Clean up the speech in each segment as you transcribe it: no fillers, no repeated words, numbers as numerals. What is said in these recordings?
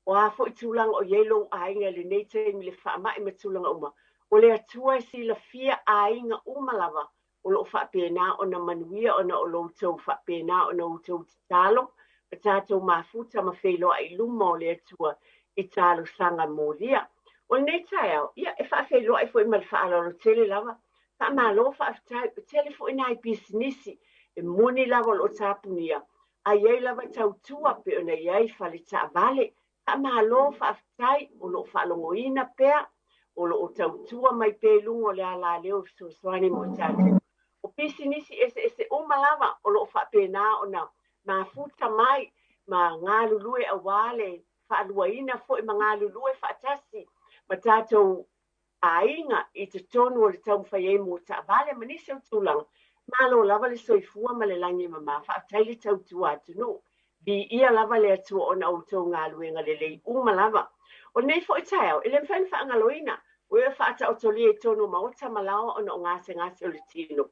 O a foi tulaga o i ai lou aiga i lenei taimi i le faamai ma tulaga uma, o le Atua e silafia aiga uma lava o lo o faapena ona manuia ona o lo outou faapena ona outou tatalo ma tatou mafuta ma feiloai i luma o le Atua i talosaga molia. O lenei taeao, ia e faafeiloai foi ma le faaaloalo tele lava. Faamalo faafetai, ua tele foi nai pisinisi e moni lava o lo o tapunia, a i ai lava tautua pei ona i ai fale taavale. Faamalo faafetai o lo o faalogoina pea, o lo o tautua mai pea i luga o le alaleo e fesoasoani mo i tatou. O pisinisi eseese uma lava o lo o faapena ona mafuta mai ma galulue aua le faaluaina foi ma galulue faatasi ma tatou aiga i totonu o le taumafai ai mo taavale ma nisi o tulaga. Malo lava le soifua ma le lagi e mama, faafetai le tautua atunuu. Viia lava le Atua ona o outou galuega lelei uma lava. O lenei foi taeao, e le mafai ona faagaloina, ua e faataotolia i totonu o maota ma laoa ona o gasegase o le tino.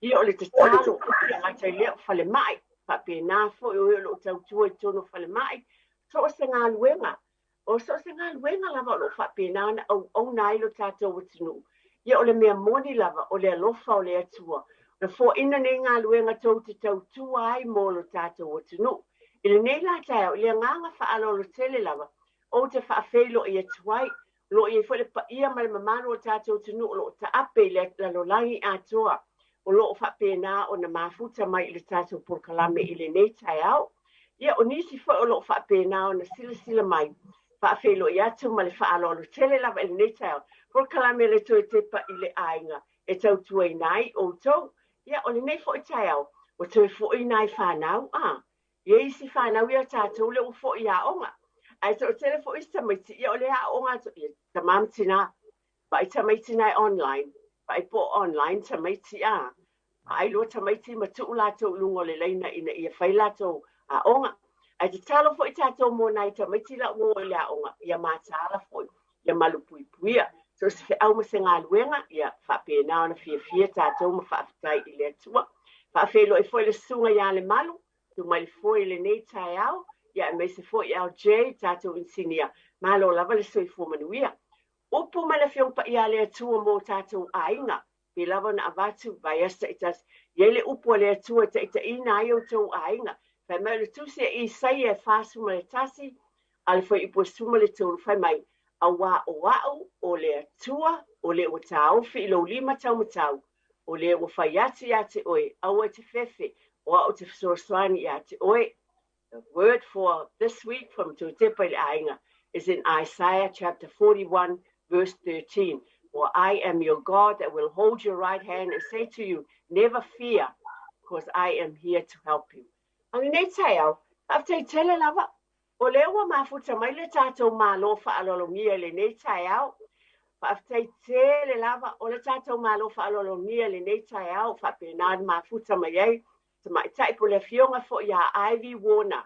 Ia o le tatalo, e le gata i lea o falemai, faapena foi o e o lo o tautua i totonu o falemai, so o se galuega, o so o se galuega lava o lo o faapena ona auauna ai lo tatou atunuu. Ia o le mea moni lava, o le alofa o le Atua. Na foaina nei galuega tou te tautua ai mo lo tatou atunuu. I lenei la taeao, i le agaga faaaloalo tele lava, ou te faafeiloai atu ai, o lo o i ai foi le paia ma le mamalu o le tatou atunuu o lo o taape i le lalolagi atoa, o lo o faapena ona mafuta mai i le tatou polokalame i lenei taeao. Ia o nisi foi o lo o faapena ona silasila mai, faafeiloai atu ma le faaaloalo tele lava i lenei taeao. Polokalame le Toe Tepa i le Aiga e tautuaina ai outou. Ia o lenei foi taeao, ua toe foi nai fanau, a. E i ai isi fanau ia tatou lea ua foi i aoga. Ae toatele foi isi tamaiti, ia o lea e aooga atu, ia tama ma tina, vaai tamaiti na e online, vaai po o online tamaiti, a. Vaai loa tamaiti ma tuu latou i luga o le laina ina ia fai latou aoga. Ae tatalo foi tatou mo nai tamaiti la ua o i le aoga, ia mataala foi, ia malupuipuia. So o se feau ma se galuega, ia faapena ona fiafia tatou ma faafetai i le Atua. Faafeiloai foi le susuga ia Lemalu, tu mai le foe i lenei taeao, ia aemaise foi LJ, tatou inisinia, malo lava le soifua manuia. Upu ma le Afioga Paia a le Atua mo tatou aiga, pei lava ona avatu vaiaso taitasi, e i ai le upu a le Atua e taitaiina ai outou aiga. Fai mai o le tusi a Isaia e 41, a le fuaiupu e 13, fai mai, Auā o au o le Atua, o le ua taofi i lou lima taumatau, o le ua fai atu ia te oe, aua e te fefe, o au te fesoasoani ia te oe. The word for this week from Toe Tepa i le Aiga is in Isaiah chapter 41 verse 13. For I am your God that will hold your right hand and say to you, never fear, because I am here to help you. A o lenei taeao, faafetai tele lava, o lea ua mafuta mai le tatou Malo faaaloalogia i lenei taeao. Faafetai tele lava, o le tatou Malo faaaloalogia i lenei taeao, faapena ona mafuta mai ai tamaitai po o le afioga foi ia Ivy Warner.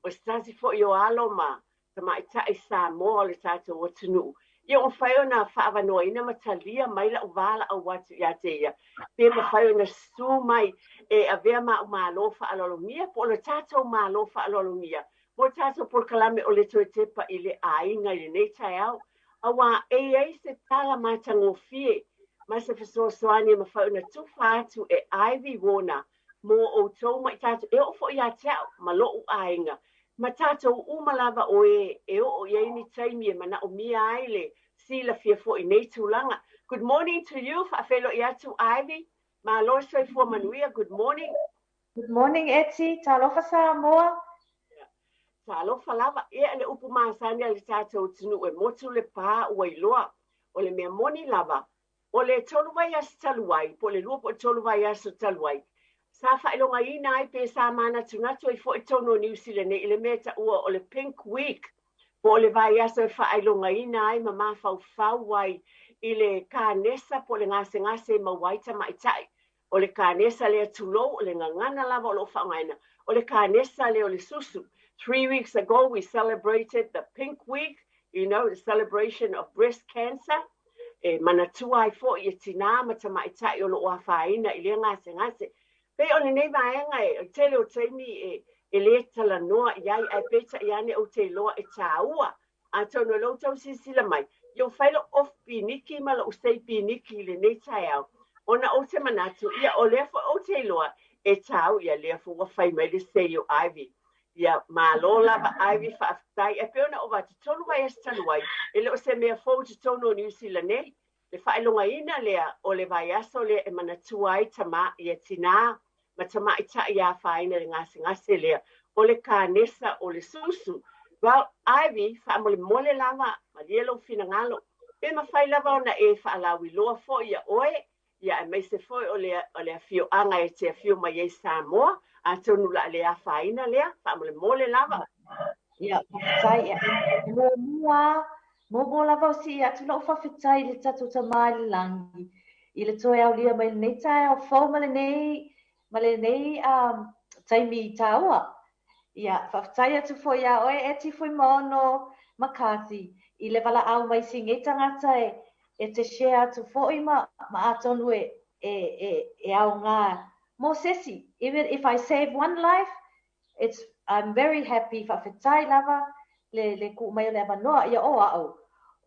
O se tasi foi o alo ma tamaitai Samoa o le tatou atunuu. Ia ua mafai ona faaavanoaina ma talia mai lau valaau atu ia te ia, pe mafai ona susu mai e avea ma au malo faaaloalogia po o le tatou malo faaaloalogia mo le tatou polokalame o le Toe Tepa i le Aiga i lenei taeao. Auā e i ai se tala matagofie ma se fesoasoani e mafai ona tufa atu e Ivy Warner mo outou ma i tatou, e oo foi ia te au ma lo'u aiga, ma tatou uma lava o e e oo i ai ni taimi e manaomia ai le silafia foi i nei tulaga. Good morning to you, faafeiloai atu Ivy, malo le soifua manuia, good morning. Good morning Eti, talofa Samoa. Talofa lava, ia le upu masani a le tatou atunuu e motu le pa ua iloa. O le mea moni lava, o le tolu vaiaso talu ai, po o le lua po o le tolu vaiaso talu ai, sa faailogaina ai pe sa manatunatu ai foi totonu o Niu Sila nei i le mea e taua o le Pink Week, po o le vaiaso e faailogaina ai ma mafaufau ai i le kanesa po o le gasegase e maua ai tamaitai. O le kanesa lea, tulou, o le gagana lava o lo o faaaogaina, o le kanesa lea o le susu. 3 weeks ago, we celebrated the Pink Week, the celebration of breast cancer. E manatua ai foi e tinā ma tamaitai o lo o afaina i lea gasegase. Pei o lenei vaega e tele o taimi e e lē talanoa i ai, ae peitai ane ou te iloa e tāua. Atonu o lea ua outou silasila mai, ia ua fai lou off piniki ma lou sei piniki i lenei taeao, ona ou te manatu, ia o lea foi ou te iloa e tāua, ia lea foi ua fai mai le sei o Ivy. Ia, malo lava Ivy, faafetai. Ae pei ona ou avatu, 3 vaiaso talu ai, e le o se mea fou i totonu o Niu Sila nei, le faailogaina lea o le vaiaso lea e manatua ai tamā, ia tinā ma tamaitai e afaina i le gasegase lea o le kanesa o le susu. Well, Ivy, faamolemole lava, malie lou finagalo, pe mafai lava ona e faalauiloa foi ia oe, ia aemaise foi o le, o le afioaga e te afio mai ai Samoa, atonu o le a le afaina lea, faamolemole lava. Ia, faafetai. E muamua, muamua lava o sii atu lau faafetai i le tatou Tama i le lagi i le toe aulia mai lenei taeao fou ma lenei, ma lenei taimi taua. Ia, faafetai atu foi iā oe Eti Fuimaono McCarthy i le valaau mai si nei tagata e, e te share atu foi ma, ma atonu e, e, e, e aoga mo sesi. Even if I save one life, It's I'm very happy faafetai lava le le kuu mai o le avanoa ia o a'u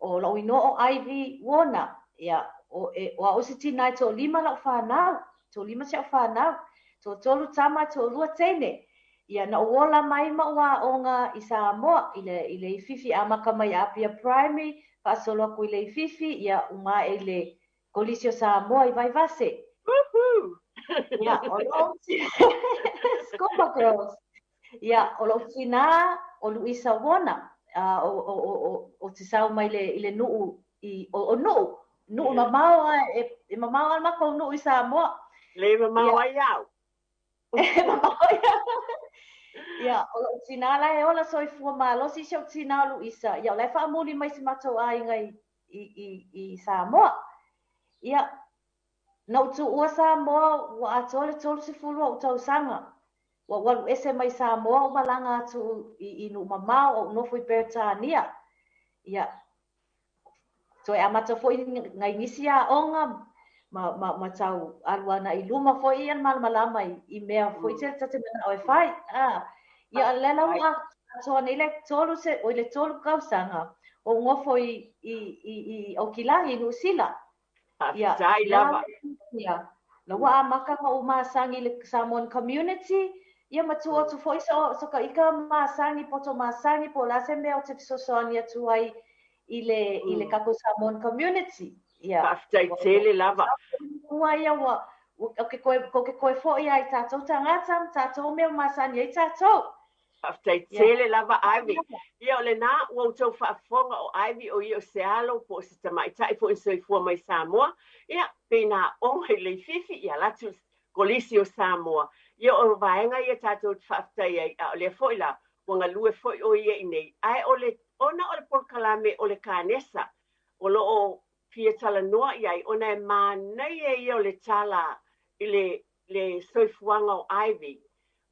o lo'u inoa o Ivy Warner ia o e o a'u se tina e toalima la'u fanau toalima si a'u fanau toatolu tama toalua teine ia na ou ola mai ma ou aoga i Samoa i le i Leififi amata mai Apia Primary faasolo atu i Leififi ia uma ae i le Kolisi o Samoa i Vaivase. Woohoo! Ia, o lou Scuba Girls. Ia, o lou tinā o Luisa Warner, o, o, o, o, o te sau mai le, i le nuu i, o, o Nuu, nuu mamao a, e, e mamao a makou nuu i Samoa. Le mamao ai au. E mamao ai au. Ia, o lou tinā la e ola soifua malosi si ou tinā o Luisa. Ia, o la e faamuli mai si matou aiga i, i, i, i Samoa. Ia, na ou tuua Samoa ua atoa le 30 o ou tausaga. Ua ou alu ese mai Samoa ou malaga atu i, i nuu mamao o ou nofo i Peretania. Ia, toe amata foi nai nisi aoga ma, ma, ma tau alu ana i luma foi ia le malamalama i, i mea foi te, ta te manao e fai. Ah, ia, le la ua atoa nei le tolu se, oi le tolu tausaga o nofo i, i, i, i Aukilani, i Niu Sila. Ia, Faafetai lava. Ia, la ua amata ona ou masani i le Samoan community, ia ma tuu atu foi so, so ka ika masani, poto masani, po o le a se mea ou te fesoasoani atu ai i le, i le tatou Samoan community. Ia. Faafetai tele lava. Ua ia ua, ua, ke koe, ko ke koe foi ai tatou tagata ma tatou mea masani ai tatou. Faafetai tele lava Ivy. Ia o lenā ua outou faafofoga o Ivy o ia o se alo po o se tamaitai foi na soifua mai Samoa. Ia pei na aoga i Leififi ia alu atu i le Kolisi o Samoa. Ia o vaega ia tatou te faafetai ai a o lea foi la ua galue foi o ia i nei. Ae o le ona o le polokalame o le kanesa o lo o fia talanoa i ai ona e manaia ia o le tala i le le soifuaga o Ivy.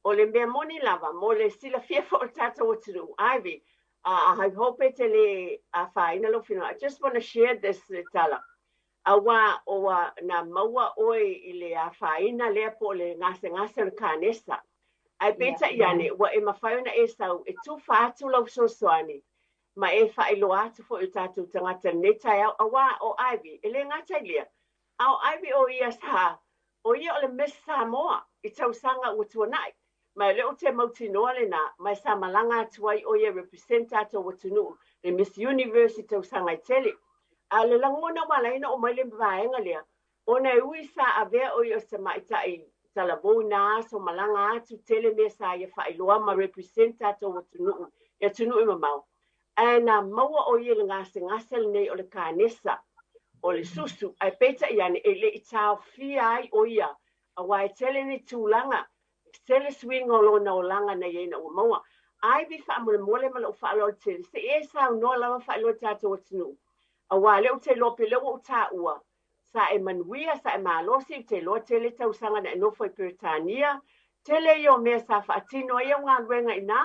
O le mea moni lava, mo le silafia foi o le tatou atunuu, Ivy, I hope e te le afaina lou finagalo. I just want to share this le tala. Auā ua na maua ʻoe i le afaina lea po o le gasegase o le kanesa. Ae peitai ane, ua e mafai ona e sau e tufa atu lau fesoasoani ma e faailoa atu foi i o tatou tagata i lenei taeao, auā o Ivy, e le gata i lea, a o Ivy o ia sa, o ia o le Miss Samoa i tausaga ua tuanai. Ma o lea ou te mautinoa lenā, ma e sa malaga atu ai o ia e represent tatou atunuu le Miss Universe i tausaga e tele. A o le lagona ua ala ai ona oo mai le vaega lea, ona e ui sa avea o ia o se tamaitai talavou i nā aso malaga atu tele mea sa ia faailoa ma represent tatou atunuu i atunuu e mamao, ae na maua o ia i le gasegase lenei o le kanesa o le susu, ae peitai ane e le i taofia ai o ia auā e tele ni tulaga tele suiga o lona olaga na i ai ina ua maua. Ivy faamolemole ma lou faaaloalo tele, se i e saunoa lava faailoa i le tatou atunuu, auā o lea ou te iloa pei o lea ua ou taua, sa e manuia, sa e malosi, ou te iloa tele tausaga na e nofo i Peretania, tele ia o mea sa faatino ai au galuega i ina,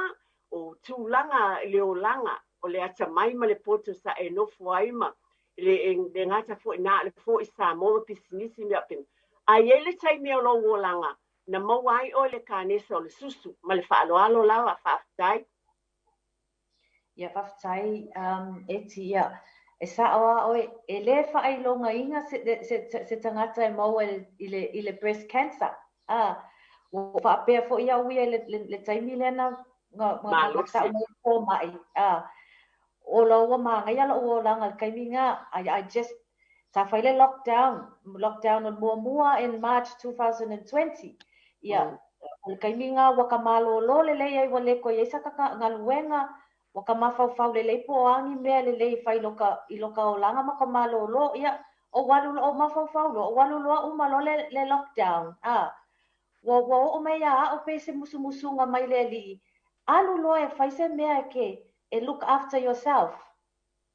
o tulaga i le olaga, o le atamai ma le poto sa e nofo ai ma le, e le gata foi i ina, a o le foi i Samoa ma pisinisi ma mea faapena. Ae i ai le taimi o lou olaga Na maua ai oe le kanesa o le susu. Ma le faaaloalo lava, faafetai. Ia, faafetai Eti, ia e sa'o a oe, e lē faailogaina se tagata e maua i le breast cancer. A ua faapea foʻi au ia i le taimi lea na ta'u mai fomaʻi a o la ua magaia lo'u olaga le taimi ga. I just sa fai le lockdown o le muamua in March 2020. Ia, o le taimi ga ua ka malōlō lelei ai, ua lē toe iai sa galuega, ua ka mafaufau lelei po o agi mea lelei fai i loka olaga ma ka malōlō. Ia, ou alu ou mafaufau loa, ou alu loa uma loa le lockdown, a ua oo mai ia a'u pe se musumusuga mai le Alii, alu loa e fai se mea e ke e look after yourself,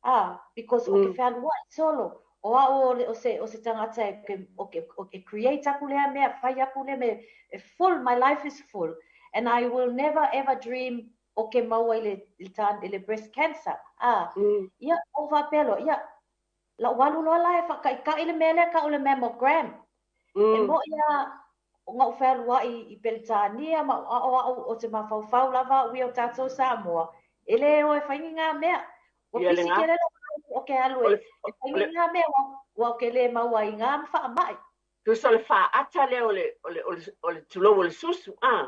ah, because o ke fealuaʻi solo o a'u o se tagata e ke o ke create aku lea mea, fai aku lea mea e full. My life is full and I will never ever dream o ke maua i le breast cancer, ah. Ia, o faapea loa, ia la'u alu loa la e faakaʻikaʻi le mea lea ka'u le mammogram. E moʻi a ona ou fealuaʻi i Peletania ma o a'u o te mafaufau lava a'u ia o tatou Samoa e lē o e fai ni ngā mea ua Ia pisi lena. Kele o ke alu O e fai ni ngā mea ua o ke lē maua i ngā ma faamaʻi. Tusa o le faata lea o le tulou o le susu. Ah.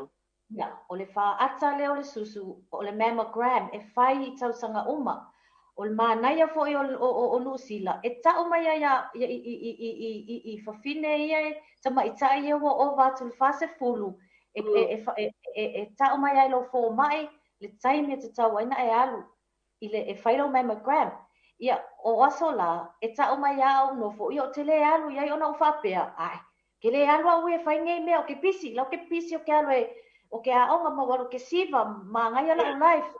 Ia, o le faata lea o le susu, o le mammogram e fai i tausaga uma. O le manaia foʻi o Niu Sila, e ta'u mai ai i fafine ia e tamaʻitaʻi ia ua ova atu le 40 e ta'u mai ai lou fomaʻi le taimi e tatau ai na e alu i le e fai lau mammogram. Ia, o aso la, e ta'u mai au nofo, ia o te lē alu i ai ona ou faapea, ai, ke lē alu au e fai nei mea o ke pisi, lau ke pisi o ke alu e o ke aoga ma ua alu ke siva, magaia la'u life,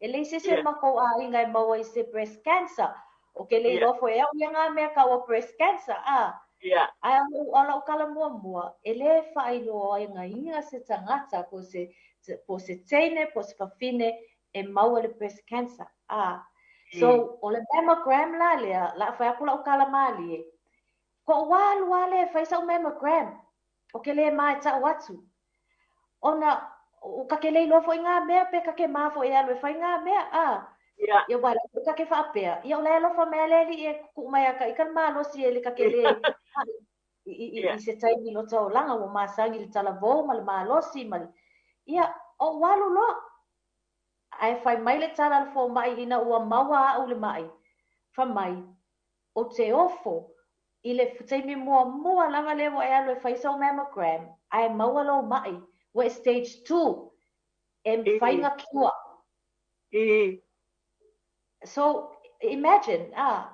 e leai se isi o le makou aiga e maua i se breast cancer. O ke le iloa foi e au ia ngā mea kau o breast cancer, a. Ae o la'u kala muamua, e lē faailoagaina se tagata po se teine, po se fafine e maua le breast cancer. A. So, o le mammogram la lea, la fai aku la'u kala malie. Ko ua alu ale e fai sa'u mammogram. O ke lē ma e ta'u atu. Ona, o ka ke le iloa foʻi ngā mea pe ka ke mā foʻi e alu e fai ngā mea, a. Ia wala, ka ke faapea. Ia o le alofa mea le li e kuʻu mai aka i ka malosi e le ka ke le i se taimi lo taulaga ua masagi le talavou ma le malosi ma le ia o ua alu loa ae fai mai le tala le fomaʻi ina ua maua a'u le maʻi fa mai o te ofo i le taimi muamua lava lea ua e alu e fai sau mammogram ae maua lou maʻi ua e stage 2 e mafai na cure. So imagine, ah,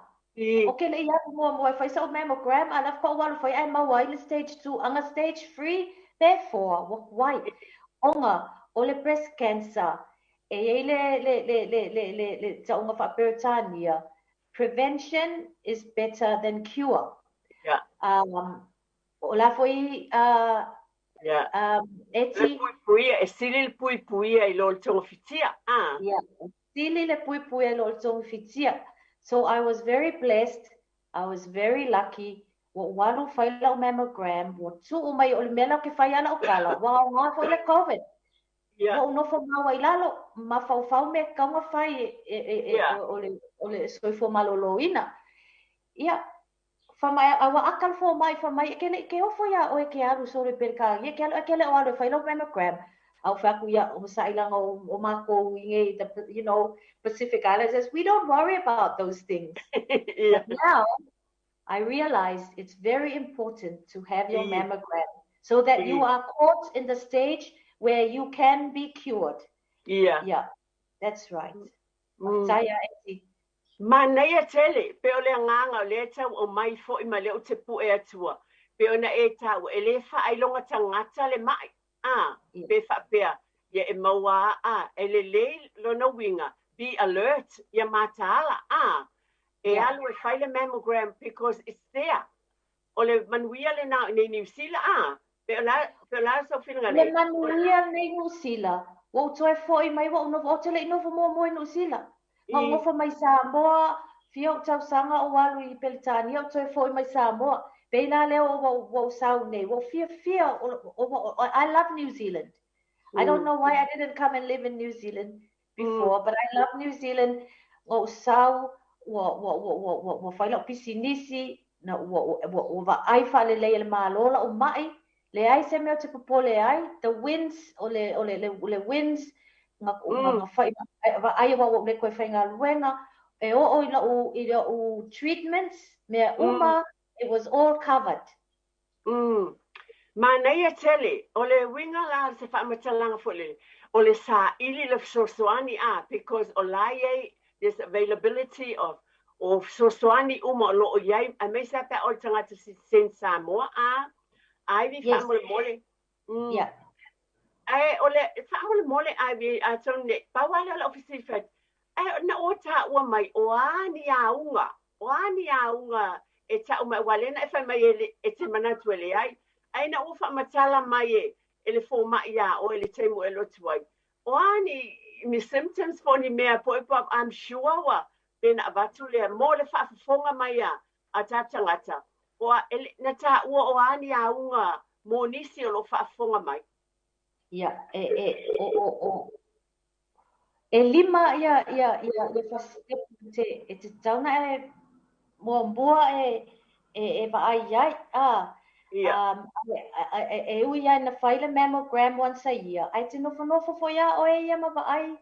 o ke le alu muamua e fai sa'u mammogram a lafa ou alu fai ae maua ai le stage 2 aga stage 3 pe 4 ua kuai ona o le breast cancer e iai le ta'uga faaperetania, prevention is better than cure. O la foi Le Eti. Puipuia, e sili le puipuia i lo le togafitia. Ah. Yeah, sili le puipui e lo le togafitia. So I was very blessed, I was very lucky. Ua ou alu fai la'u mammogram, ua tu'u mai o le mea la ke fai ala o kala ua aogā fo'i le COVID. Ua ou nofo maua i lalo mafaufau me kauga fai e o le soifua malōlōina. Ia, famai a ua aka le fomaʻi famai e ke leʻi ke ofo iā oe ke alu solo i Pelekania ke alu e ke le o alu e fai lau mammogram. A ou fai atu ia o masaʻi o, o mākou i nei the Pacific Islanders, we don't worry about those things. But now I realize it's very important to have your mammogram so that you are caught in the stage where you can be cured. Yeah, that's right. Faafetai Eti. Manaia tele, pe o le agaga o lea tau o mai foʻi ma lea ou te puʻe atua. Pe ona e tau, e lē faailoga tagata le maʻi. Ah, pe faapea, ia e maua a, e lelei lona uiga, be alert, ia mataala. Ah, e alu e fai le mammogram because it's there. O le manuia lenā i nei Niu Sila, ah, pe o la sau Le finagalo. manuia nei Niu Sila, ua ou toe foʻi mai ua ou nofo, ou te leʻi nofo muamua i Niu Sila. Ma ou nofo mai Samoa, fia ou tausaga ou alu i Peletania ou toe foʻi mai Samoa. Pei la lea ua ou sau nei, ua ou fiafia, I love New Zealand. I don't know why I didn't come and live in New Zealand before, but I love New Zealand. Ua ou sau, ua fai la'u pisinisi, na ua vaai faalelei e le Malo la'u ma'i, leai se mea ou te popole ai. The WINZ, o le WINZ, na fai, vaai ua ou le toe faigaluega, e oo i la'u treatments, mea uma, it was all covered. Manaia tele, o le uiga la se faamatalaga foi lele, o le saili le fesoasoani a, because o la iai this availability of o fesoasoani uma o loo iai, aemaise a pe a o le tagata sitiseni Samoa a, Ivy? Faamolemole. Ae o le faamolemole, Ivy, atonu ne pau lea o lau fesili fai, ae na o taua mai o a ni auga, o a ni auga e tau mai, ua lea na e fai mai e te manatu e leai, ae na ua faamatala mai e le fomai iā oe le taimi e lotu ai. O a ni symptoms po o ni mea po po I'm sure ua pe na avatu lea mo le faafofoga mai a tatou tagata. O a, na taua o a ni auga mo nisi o lo faafofoga mai? Ia, e, e, o, o, o, e lima ia first step e te tatau ona e muamua e vaai ai. E ui ai na fai le mammogram once a year, ae te nofonofo foi a oe ia ma vaai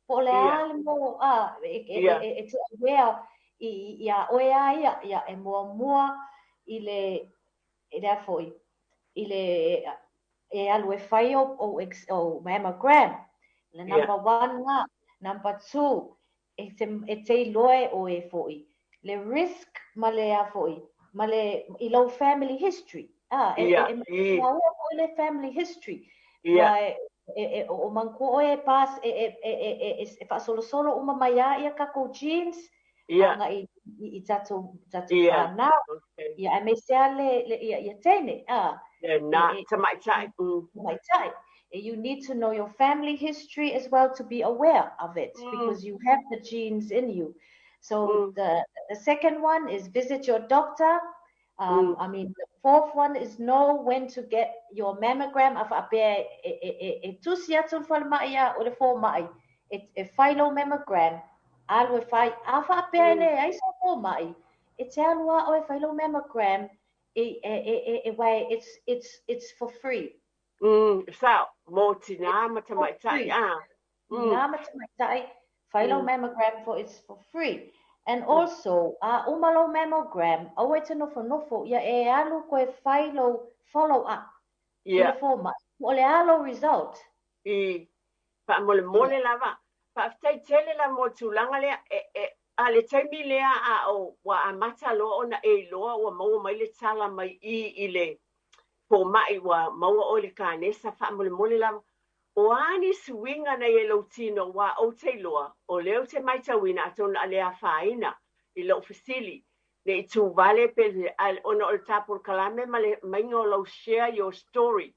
po o le a le mo a e te aware i a oe a ia ia e muamua i le a foi i le e alu e fai o mammogram. Le number one nga. Number two, e te iloa e oe foi le risk ma le a foi ma le i lou family history. E maua foi le family history. E o manatua oe e pas e faasolosolo uma mai a ia tatou genes agai i tatou fanau. Ia, aemaise a le ia teine. Na, tamaitai. Tamaitai. You need to know your family history as well to be aware of it because you have the genes in you. So the second one is visit your doctor. I mean, the fourth one is know when to get your mammogram. A faapea e tusi atu le falemai ia o le fomai e fai lou mammogram, alu e fai. A faapea e leai so fomai, e te alu a oe fai lou mammogram e wai it's for free. Sao, mo tinā ma tamaitai. Tinā ma tamaitai, fai lou mammogram for it's for free. And also, a uma lou mammogram, aua e te nofonofo, ia e alu koe fai lou follow up. I le fomai. O le a lou result. I faamolemole lava. Faafetai tele la mo tulaga lea e a le taimi lea a o ua amata loa ona e iloa ua maua mai le tala mai i le fomai ua maua oe le kanesa, faamolemole lava. O a ni suiga na i lou tino ua ou te iloa, o lea ou te matauina atonu a le afaina i lou fesili, ne i tuvale pe ona o le tapolokalame ma le maiga o lau share your story.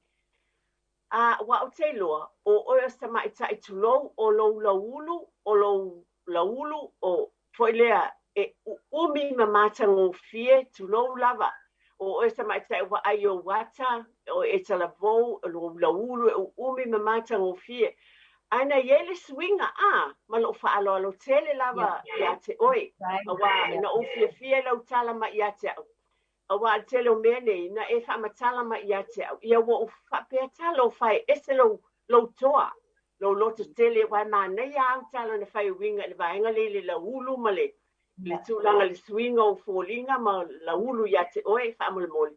A ua ou te iloa, o oe o se tamaitai tulou, o lou lauulu, o lou lauulu, o foi lea e umi ma matagofie, tulou lava. O oe se tamaitai ua ai ou ata, o e talavou, o lou lauulu e umi ma matagofie. Ae na i ai le suiga a, ma lou faaaloalo tele lava ia te oe. Auā na ou fiafia i lau tala mai ia te au. Auā le tele o mea nei, na e faamatala mai ia te au. Ia ua ou faapea talofa e ese lou toa, lou loto tele, aua e manaia au tala na fai uiga i le vaega lea i le lauulu ma le tulaga le suiga o foliga ma lauulu ia te oe faamolemole.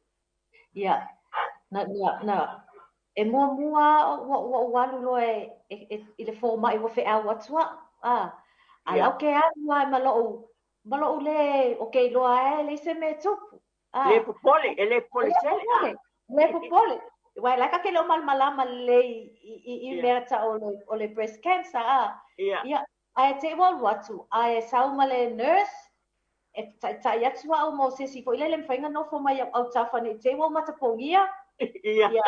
Ia, na e muamua ua ou alu loa i le fomai ua feau atu au. A lau ke alu ai ma lou le o ke iloa e leai se mea e tupu. Le popole, e le popole tele. Le popole. Uai la ka ke le o malamalama lelei i mea ta o le breast cancer a. Ia, ae te ua alu atu, ae sau ma le nurse, e taitai atu au mo se isi foi lele mafai ona nofo mai au autafa nei te ua matapogia. Ia,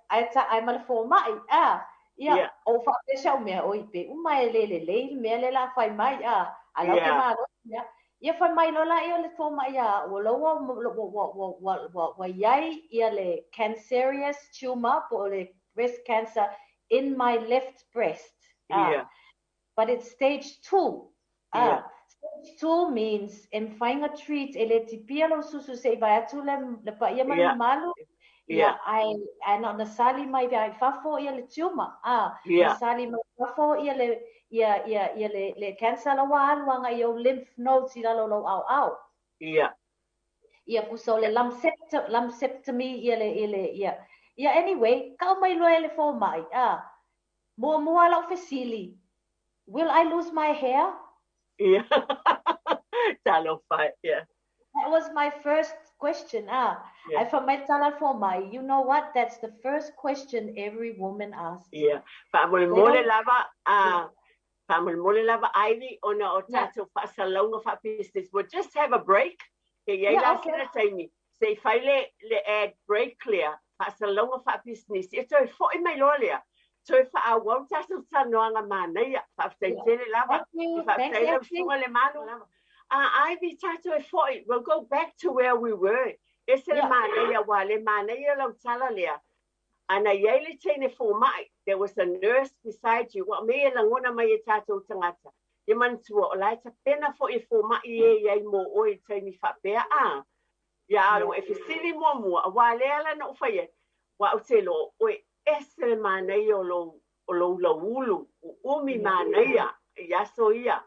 ai ma le fomai, a. Ia, o faapea sau mea, oi, pe uma e le lelei le mea le la fai mai, a. A lau ke malo, ia. Ia fai mai loa laia o le fomai ia a'u, o la ua ua ua ua ua ua i ai ia le cancerous tumor po o le breast cancer in my left breast. But it's stage 2. Stage 2 means e mafai ona treat, e le tipia lou susu se i vae atu le paia ma le mamalu. Ia, ae ae na ona sali mai i fafo ia le tumor. Na sali mai fafo ia le ia ia ia le le cancer la ua alu agai i ou lymph nodes i lalo o lou ʻaoʻao. Ia tusa o le lumpectomy ia le ia le ia ia anyway, kau mai loa e le fomai, muamua lau fesili, "Will I lose my hair?" Ia. Talofa, yeah. That was my first question. Ae fai mai le tala fomai, "You know what? That's the first question every woman asks." Ia. Faamolemole lava, faamolemole lava Ivy, ona o tatou faasalalauga faa-business. We'll just have a break. Ke i ai la sina taimi. Se i fai le ad break lea, faasalalauga faa-business. Ia toe foi mai loa lea. Toe faaauau tatou talanoaga manaia. Faafetai tele lava. Thank you. Faafetai lau susuga le Manu. Ivy, tatou e foi. We'll go back to where we were. Ese le manaia, ua le manaia lau tala lea. Ana i ai le teine fomai, there was a nurse beside you. Ua mea e lagona mai e tatou tagata. Ia manatua, o la e tapena foi e fomai e i ai mo oe i taimi faapea a. Ia alo e fesili muamua, auā lea la na ou fai ai, ua ou te iloa oe ese le manaia o lou lauulu, uumi manaia i aso ia.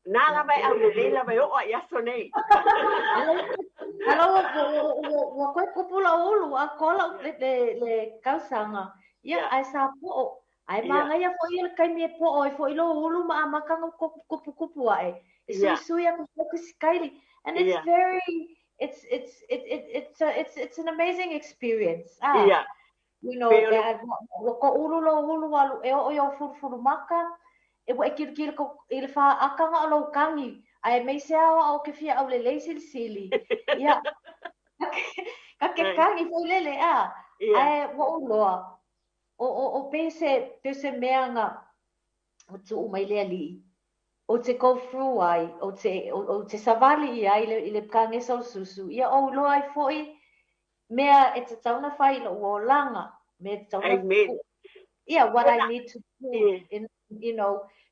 Nā lava e aulelei lava e oo i aso nei. Alo ua koe kupu lou ulu atoa lau le tausaga. Ia ae sa po'o. Ae manaia foi le taimi e po'o ai foi lou ulu ma amata ona kupukupu aʻe. E suisui atu foi ke sikaili. And it's very it's it's it, it it's a, it's it's an amazing experience. Ua koʻulu lou ulu alu e oo i ou fulufulu maka, e ua e kilokilo i le faaʻataga o lou kagi, ae maise a o au ke fia aulelei silisili. Ia, ka ke kagi foi lele, a. Ae ua ou iloa, o pei se mea na o tuu mai le Alii, ou te go through ai, ou te savali i ai i le kanesa o le susu, ia ou iloa ai foi mea e tatau ona fai i lou olaga, mea e tatau ona Amen. Yeah, what I need to do in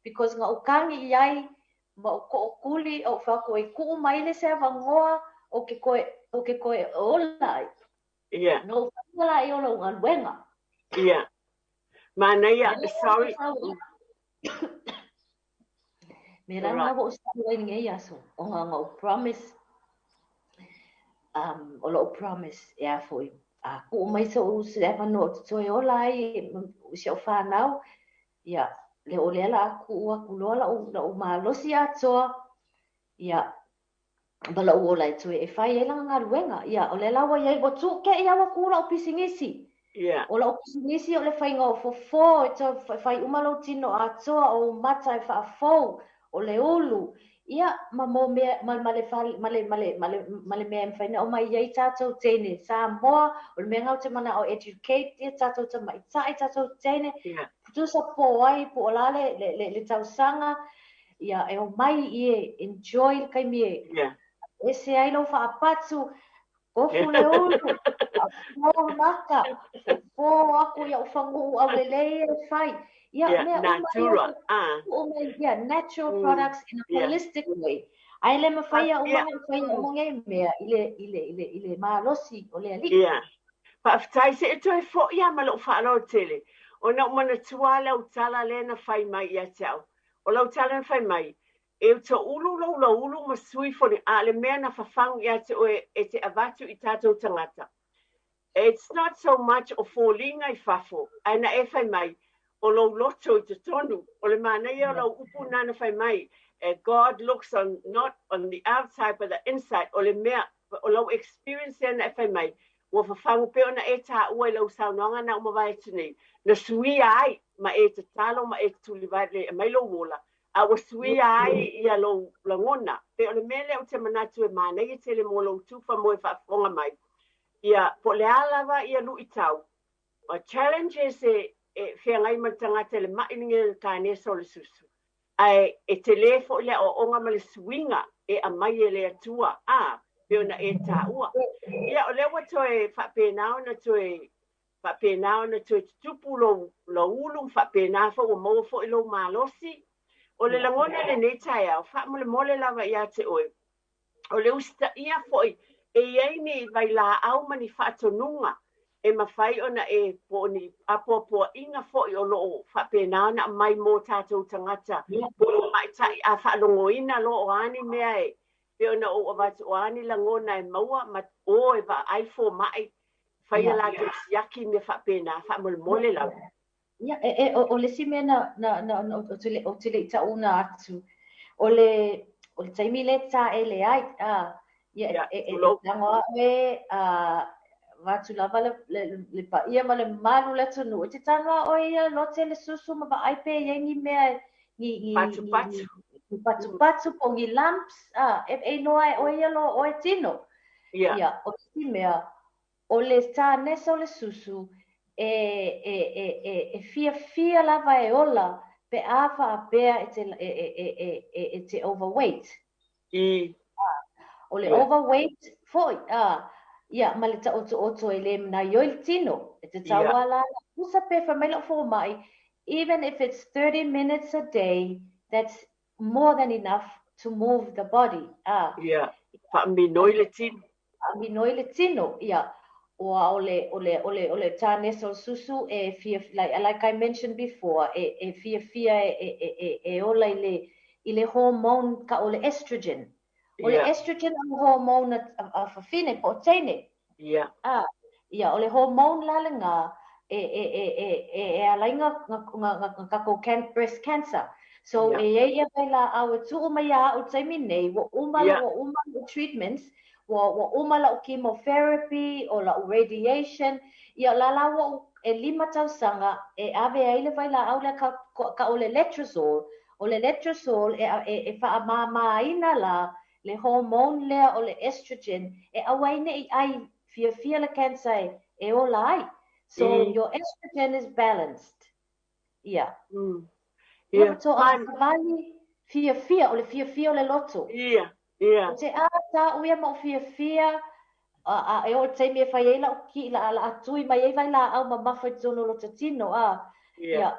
because na ou kagi i ai ma o koʻokuli o fai atu ai tuu mai le se avanoa o ke koe ola ai. No faia la i o lou galuega. Ia. Manaia, sorry. Me la nga ua ou ai lenei aso, ona na ou promise, o lou promise e a foi, a tuu mai soʻu se avanoa ou te toe ola ai si au fanau, ia, le o lea la a tuu atu loa lau malosi atoa, ia, ma lou ola e toe e fai ai lana galuega. Ia, o le la ua iai, ua tuu ke ia ua ku lau pisinisi. O lau pisinisi o le faiga o fofo, e toe fai uma lou tino atoa, o mata e faafou, o le ulu. Ia, ma mo mea, ma le fale, ma le mea e mafai ona aumai ai tatou teine. Samoa, o le mea lena ou te manao educate ia tatou tamaitai, tatou teine. Tusa po ai, po o la le tausaga, ia, e omai i e enjoy le taimi e ese ai lou faapatu, tofu le ulu, fo maka, fofo aku ia ufaguu aulelei e fai. Ia, mea uma Natural. ia, uma ia, natural products in a holistic way. Ae le mafai ia uma ona fai uma nei mea i le malosi o le Alii. Ia. Faafetai se e toe foi ia ma lou faaaloalo tele. Ona ou manatua lau tala lea na fai mai ia te au. O lau tala na fai mai, e toulu lou laulu ma sui foni a le mea na fafagu ia te oe e te avatu i tatou tagata. It's not so much o foliga i fafo, ae na e fai mai, o lou loto i totonu, o le manaia o lau upu na fai mai, God looks on not on the outside but the inside, o le mea, o lau experience ea na e fai mai, ua fafagu pe ona e taua i lau saunoaga na uma vae atu nei, na suia ai, ma e tatalo ma e tulivae le mai lou ola, a ua suia ai ia lou lagona. Pe o le mea lea ou te manatu e manaia tele mo lou tufa mo e faafofoga mai. Ia, po le a lava ia luitau, o challenges e feagai ma le tagata i le mai lenei o le kanesa o le susu. Ae e telē foi le aoaoga ma le suiga e aumai e le Atua, a, pei ona e taua. Ia, o lea ua toe faapena ona toe faapena ona toe tutupu lou, lou ulu ma faapena foi ua maua foi lou malosi. O le lagona i lenei taeao, faamolemole lava ia te oe, o le usitaia foi e i ai ni vailaau ma ni faatonuga e mafai ona e po o ni apoapoaiga foi o lo o faapena ona aumai mo tatou tagata po o tamaitai a faalogoina loa o a ni mea e pei ona ou avatu o a ni lagona e maua ma o e vaai fomai fai a latou siaki mea faapena faamolemole lava. Ia, o le isi mea na ou te le i tauna atu, o le taimi lea e taele ai, a, ia, e tago au e, a, vaeatu lava le paia ma le mamalu o le atunuu, e te tago lava oe ia lote le susu ma vaai pe i ai ni mea, ni patupatu, ni patupatu po o ni lumps, a, e iloa e oe ia lo oe tino. Ia, o le isi mea, o le tanesa o le susu e fiafia lava e ola pe a faapea e te overweight. O le overweight foi, a, ia, ma le taotooto e le manaioi le tino. E te tau ala pusa pe fai mai lau fomai, even if it's 30 minutes a day, that's more than enough to move the body. Ah. Yeah. Faaminoi le tino. Faaminoi le tino, ia. Ua o le tanesa o susu e fia, like I mentioned before, e fiafia e ola i le hormone ka o le estrogen. O le estrogen o hormone a fafine po o teine. Ah, ia, o le hormone la lena e ala ai nga takou breast cancer. So e iai ia vailaau e tuu mai ia au taimi nei, ua uma ua uma lau treatments, ua uma lau chemotherapy, o lau radiation, ia la ua e 5 tausaga e ave ai le vailaau lea ka o le letrozole. O le letrozole e faamamaina la le hormone lea o le estrogen e aua ai nei ai fiafia le cancer e ola ai. So your estrogen is balanced. Yeah. Ia, to a savali fiafia, o le fiafia o le loto. Ia. O te a ta uia ma o fiafia, a e o le taimi e fai ai lau ki la la atui mai ai vai la au mamafa i totonu o lo tatino a. Ia,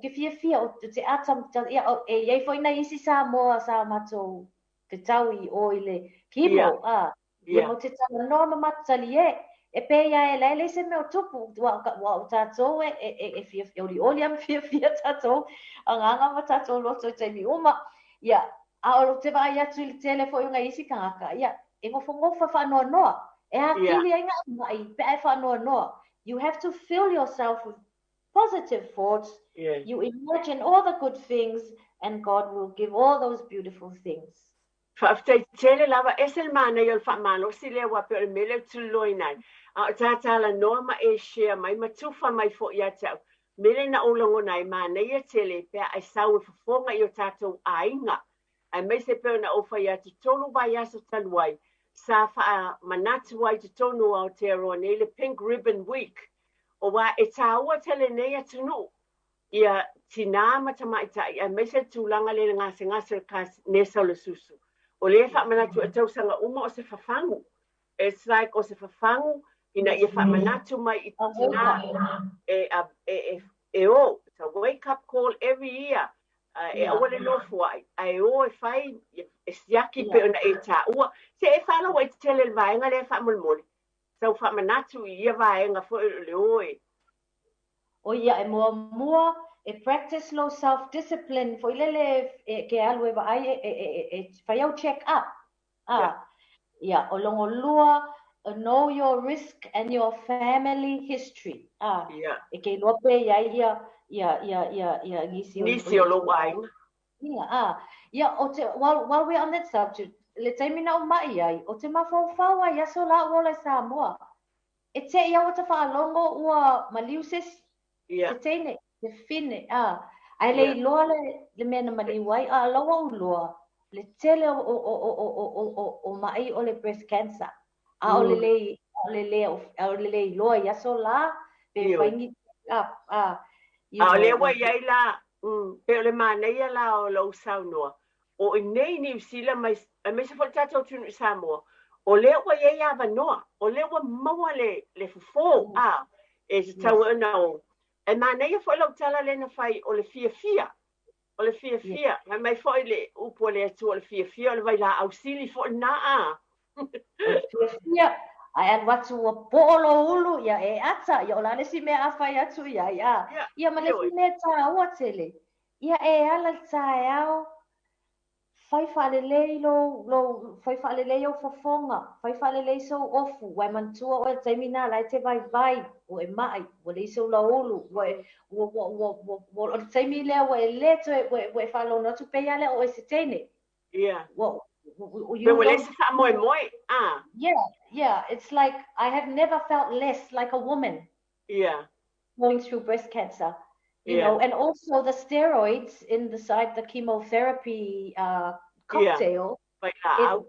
ke fiafia o te a tam, ia, e iai foi nai isi Samoa sa matou te tau i o i le chemo, a. Ia, mo te talanoa ma matali e. E pe ia e lele se mea o tupu, ua o tātou e fia, e oli oli ama fiafia tātou, agaga ma tātou loto i taimi uma. Ia, a o te vaai atu i le tele foi o ngai isi tagata, ia, e gofogofa faanoanoa. E akili ai ngā mai, pe ai faanoanoa. You have to fill yourself with positive thoughts. You imagine all the good things and God will give all those beautiful things. Faafetai tele lava ese le manaia o le faamalosi lea ua pei o le mea lea ou te tuliloaina ai. A o talanoa ma e share mai ma tufa mai foi ia te au. Mea lea na ou lagona ai manaia tele pe a e sau e fofoga i o tatou aiga. Aemaise pei ona ou fai atu 3 vaiaso talu ai sa faamanatu ai totonu o Aotearoa nei le Pink Ribbon Week. Aua e taua tele nei atunuu ia tinā ma tamaitai aemaise le tulaga lea i le gasegase o le kanesa o le susu. O lea e faamanatu e tausaga uma o se fafagu. It's like o se fafagu ina ia faamanatu mai i tinā e o. It's a wake up call every year. E aua le nofo ai, ae o e fai e siaki pe ona e taua. Se e faalauaitele le vaega lea faamolemole. Sau faamanatu i ia vaega foi o le o e. O ia e muamua e practice lo self discipline foi lele e ke alu e vaai e fai au check up. Ah, ia, o longo lua, know your risk and your family history. Ah, e ke iloa pe ia ia ia ia ia ia nisi o Nisi o lou aiga. Ia, ah, ia, o te, while we're on that subject, le taimi na o mai ai, o te mafaufau ai aso la ua ola i Samoa. E te ia ua ta whaalongo ua maliu sesi, te teine, te fine, ah, ai le iloa le mea na maliu ai, a laua uloa, le tele o mai o le breast cancer. A o le le, o le le, o le le iloa i aso la, pe Ioe. Whaingi, ah, ah, A o lea ua i ai la Pe o le manaia la o lou saunoa, o i inei i Niu Sila ma aemaise foi le tatou atunuu i Samoa, o lea ua i ai avanoa, o lea ua maua le fofo, a, e tatau ai ona o. Ae manaia foi lau tala lea na fai, o le fiafia, o le fiafia. Fai mai foi le upu a le Atua, o le fiafia o le vailaau sili foi lena, a. O le fiafia, ae alu atu ua poo lou ulu, ia e ata, ia o le a le isi mea a fai atu i ai, a. Ia ma le isi mea taua tele, ia e ala i le taeao, fai faalelei lou, lou, fai faalelei ou fofoga, fai faalelei sou ofu, ua e manatua oe i le taimi lena la e te vaivai, ua e mai, ua leai sou lauulu, ua e, ua, ua, ua, ua, ua, o le taimi lea ua e le toe, ua e faalogo atu pei lava lea o oe se teine. Ua, you Pe ua leai se faamoemoe, a. Yeah, it's like I have never felt less like a woman. Going through breast cancer. You know, and also the steroids in the side, the chemotherapy cocktail. Vailaau.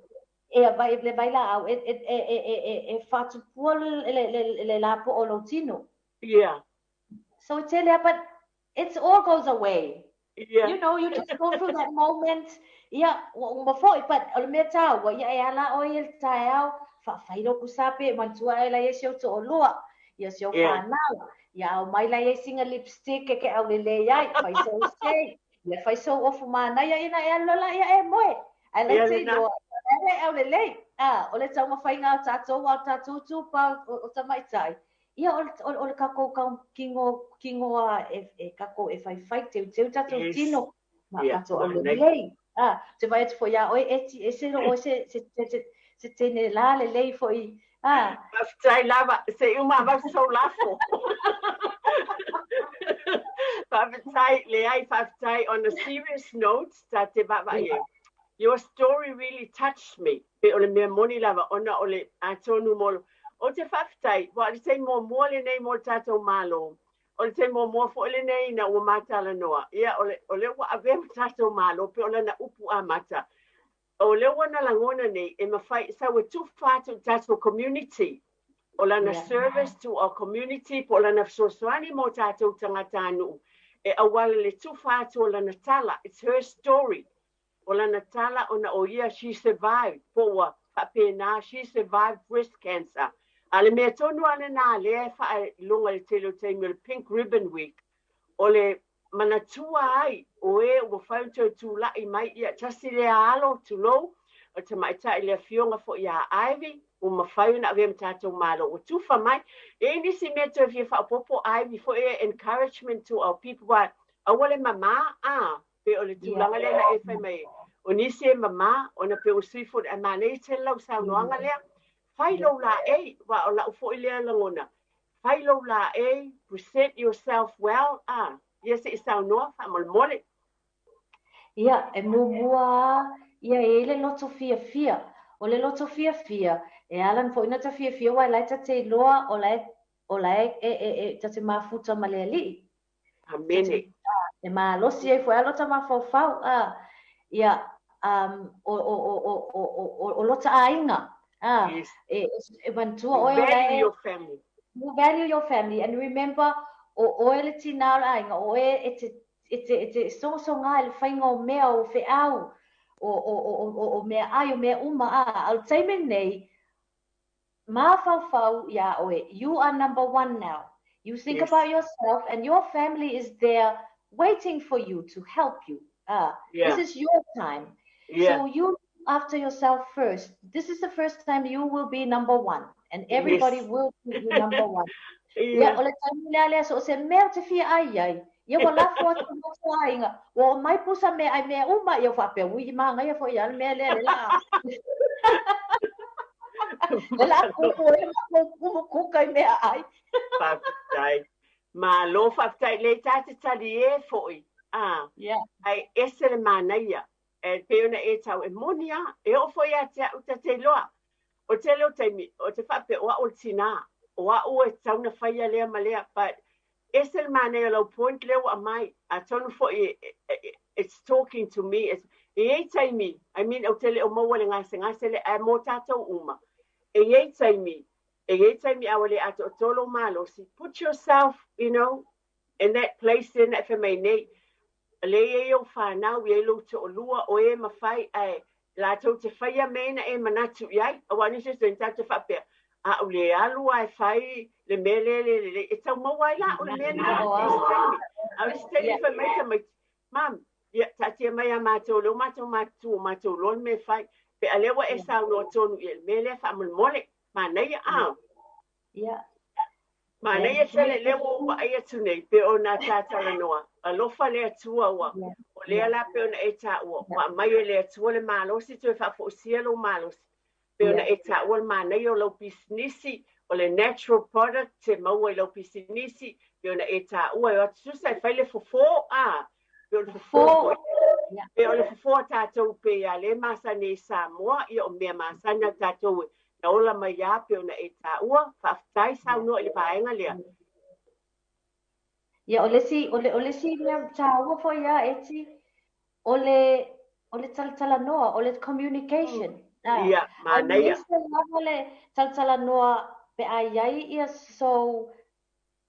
It, vai, le vailaau, e faatupua le lapoa o lou tino. So it's tele, but it all goes away. You know, you just go through that moment. Ia, ua uma foi, but o le mea taua, ia e ala oe i le taeao, faafai lou kusape, e manatua e la i ai si ou toalua, ia si ou fanau, ia ao mai la i ai sina lipstick e ke aulelei ai, fai sou shave, ia fai sou ofu manaia ina e alu loa ia e moe. Ae la e te iloa, e aulelei. A, o le taumafaiga o tatou, a o tatou itupa o tamaitai, ia o le tatou tino, tino a e tatou e faifai teuteu tatou tino, ma tatou aulelei. A, te vaai atu foi ia oe, e ti ese lo oe se teine la lelei foi. A. Faafetai lava, se i uma avatu sou lafo. Faafetai, leai, faafetai. On a serious note, ta te vaavaai ai. Your story really touched me. Pe o le mea moni lava, ona o le atonu mo Ou te faafetai, aua o le taimi muamua lenei mo le tatou Malo. O le taimi muamua foi lenei ina ua matalanoa. Ia, o lea ua avea ma tatou Malo, pe o lana upu amata. O lea ua na lagona nei, e mafai, sau e tufa atu i tatou community. O lana service to our community, po o lana fesoasoani mo tatou tagatanuu, e auala i le tufa atu o lana tala. It's her story. O lana tala ona o ia, she survived, po ua faapena, she survived breast cancer. A le mea tonu lava lena lea e faailoga i le tele o taimi o le Pink Ribbon Week, o le manatua ai o e ua mafai ona toe tulai mai, ia tasi lea alo, tulou, o le tamaitai le afioga foi ia Ivy, ua mafai ona avea ma tatou Malo, ua tufa mai. E i ai nisi mea toe fia faaopoopo Ivy foi e encouragement to our people, aua aua le mama, a, pe o le tulaga lea na e fai mai ai, o nisi e mama, ona pe ua sui foi, ae manaia tele lau saunoaga lea, fai lou laei, aua o lau foi lea lagona, fai lou laei, present yourself well, a, ia se i saunoa faamolemole. Ia, e muamua lava, ia e i ai le loto fiafia. O le loto fiafia, e ala foi ona ta fiafia aua o la e ta te iloa o la e, o la e, e, e, e ta te mafuta ma le Alii. Amene. E malosi ai foi a lota mafaufau, a, ia, o, o, o, o, o, o, o lota aiga, a, e, e manatua oe o la e. Value your family. You value your family and remember, o oe le tinā o le aiga, o oe e te, e te, e te sogasoga i le faiga o mea, o feau, o, o, o, o, o meaai, o mea uma, a, a o le taimi lenei, mafaufau iā oe, you are number one now. You think about yourself and your family is there waiting for you to help you. This is your time. So you look after yourself first. This is the first time you will be number one and everybody will be number one. Ia, o le taimi lea lea so o se mea ou te fia ai ai, ia ua lafo atu i lou aiga, ua omai pusa meaai mea uma, ia ua faapea, ui i magaia foi ia le mea lea le laa. Le laa kumu ai le matou kumu kuka i meaai. Faafetai. Malo faafetai. Lei ta te talie foi. A, ai ese le manaia. E pei ona e tau e moni lava. E oo foi ia te au ta te iloa. O le tele o taimi, ou te faapea o au o le tinā. O au e tatau ona faia lea ma lea. But ese le manaia o lau point lea ua aumai. Atonu foi it's talking to me. E i ai taimi, I mean ou te le o maua le gasegase lea, ae mo tatou uma. E i ai taimi, e i ai taimi a ua le atoatoa lou malosi, put yourself, you know, in that place lea na e fai mai nei. Lea e i ai ou fanau, e i ai lou toalua, o e mafai ae latou te faia mea na e manatu i ai. Aua o nisi o taimi tatou te faapea, a ou le alu lava e fai le mea lea le lelei, e tau maua ai la o le mea lena i isi taimi. A o isi taimi fai mai tamaiti, Mum, ia taatia mai ia matou, o lea ua matou matutua, ua matou iloa le mea e fai. Pe a lea ua e saunoa tonu i ai, le mea lea faamolemole, manaia a. Manaia tele lea ua ou vaai atu nei, pei ona ta talanoa, alofa le Atua ua, o lea la pei ona e taua, ua aumai e le Atua le malosi toe faafoisia lou malosi, pei ona e taua le manaia o lau pisinisi, o le natural product e maua i lau pisinisi, pei ona e taua e o atu tusa e fai le fofo, a, pei o le fofo foi, pei o le fofo a tatou pei a lea e masani ai i Samoa, ia o mea masani a tatou e Na ola mai lava pei ona e taua. Faafetai saunoa i le vaega lea. Ia, o le isi, o le, o le isi mea taua foi ia, Eti, o le, o le talatalanoa, o le communication. Ah, Ia, manaia. Aemaise lava le talatalanoa pe a i ai ia sou